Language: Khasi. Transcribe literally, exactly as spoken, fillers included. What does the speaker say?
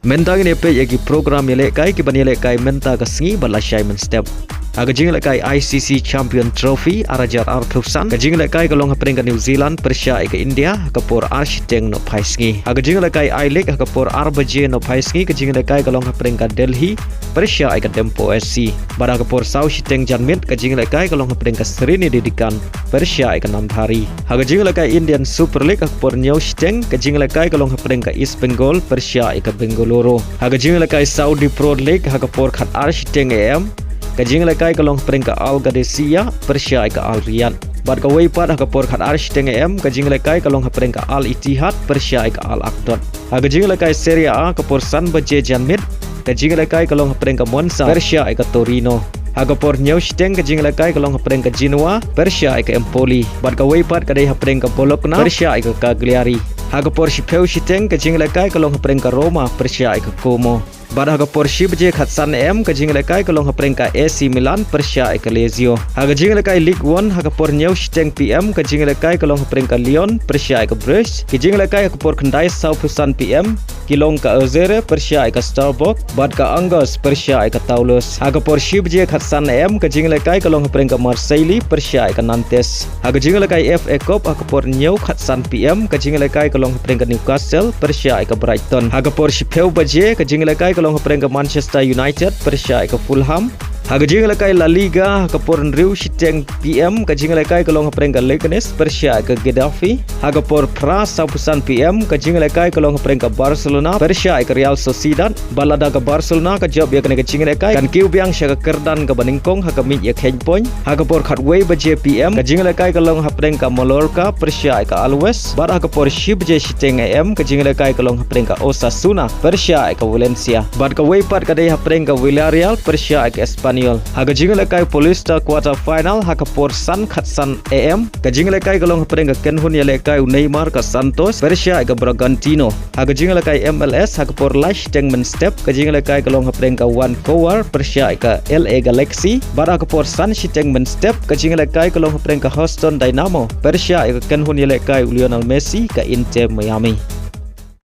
Mynta ngin ïa peit ïa ki program ïalehkai kiban ïalehkai mynta ka sngi bad lashai mynstep. Ha ka jingïalehkai I C C Champion Trophy ar hajar arphew san, ka jingïalehkai ka long hapdeng ka New Zealand pyrshah ïa ka India ha ka por ar shiteng nohphai sngi. Ha ka jingïalehkai I-League ha ka por ar baje nohphai sngi, ka jingïalehkai ka long hapdeng ka Delhi pyrshah ïa ka Dempo S C. Bad ha ka por saw shiteng janmiet, ka jingïalehkai ka long hapdeng ka Sreenidi Deccan pyrshah ïa ka Nandhari. Ha ka jingïalehkai Indian Super League ha ka por hynñiew shiteng, ka jingïalehkai ka long hapdeng ka East Bengal pyrshah ïa ka Bengaluru. Ha ka jingïalehkai Saudi Pro League ha ka por khatar shiteng A M, ka jingïalehkai ka long hapdeng ka Al Qadisiyah pyrshah ïa ka Al Riyadh. Bad kawei pat ha ka por khatar shiteng A M, ka jingïalehkai ka long hapdeng ka Al Ittihad pyrshah ïa ka Al Akdod. Ha ka jingïalehkai Serie A ka por san baje janmiet, ka jingïalehkai ka long hapdeng ka Monza pyrshah ïa ka Torino. Ha ka por hynñiew shiteng, ka jingïalehkai ka long hapdeng ka Genoa pyrshah ïa ka Empoli. Bad kawei pat ka dei hapdeng ka Bologna pyrshah ïa ka Cagliari. Ha ka por shiphew shiteng, ka jingïalehkai ka long hapdeng ka Roma pyrshah ïa ka Como. Bad ha ka por shi baje khatsan A M, ka jingïalehkai ka long hapdeng ka A C Milan pyrshah ïa ka Lazio. Ha ka jingïalehkai Ligue One ha ka por hynñiew shiteng P M, ka jingïalehkai ka long hapdeng ka Lyon pyrshah ïa ka Brest. Ki jingïalehkai ha ka por khyndai sawphew san P M ki long ka Auxerre pyrshah ïa ka Strasbourg bad ka Angers pyrshah ïa ka Toulouse. Ha ka por shi baje khatsan A M, ka jingïalehkai ka long hapdeng ka Marseille pyrshah ïa ka Nantes. Ha ka jingïalehkai F A Cup ha ka por hynñiew khatsan P M, ka jingïalehkai ka long hapdeng ka Newcastle pyrshah ïa ka Brighton. Ha ka por shiphew baje, ka jingïalehkai ka long hapdeng ka Manchester United pyrshah ïa ka Fulham. Ha ka jingïalehkai La Liga ha ka por hynriew shiteng P M, ka jingïalehkai ka long hapdeng ka Leganes pyrshah ïa ka Getafe. Ha ka por phra sawphew san P M, ka jingïalehkai ka long hapdeng ka Barcelona pyrshah ïa ka Real Sociedad. Bad lada ka Barcelona ka jop ïa kane ka jingïalehkai, kan kiew biang sha ka kyrdan kaba nyngkong ha ka miej ïakheiñ point. Ha ka por khatwei baje P M, ka jingïalehkai ka long hapdeng ka Mallorca pyrshah ïa ka Alaves. Bad ha ka por shi baje shiteng A M, ka jingïalehkai ka long hapdeng ka Osasuna pyrshah ïa ka Valencia. Bad kawei pat ka dei hapdeng ka Villarreal pyrshah ïa ka Espanyol. Ha ka jingïalehkai Paulista quarter final ha ka por san khatsan A M, ka jingïalehkai ka long hapdeng ka kynhun ïalehkai u Neymar ka Santos pyrshah ïa ka Bragantino. Ha ka jingïalehkai M L S ha ka por lai shiteng mynstep, ka jingïalehkai ka long hapdeng ka Vancouver pyrshah ïa ka L A Galaxy. Bad ha ka por san shiteng mynstep, ka jingïalehkai ka long hapdeng ka Houston Dynamo pyrshah ïa ka kynhun ïalehkai u Lionel Messi ka Inter Miami.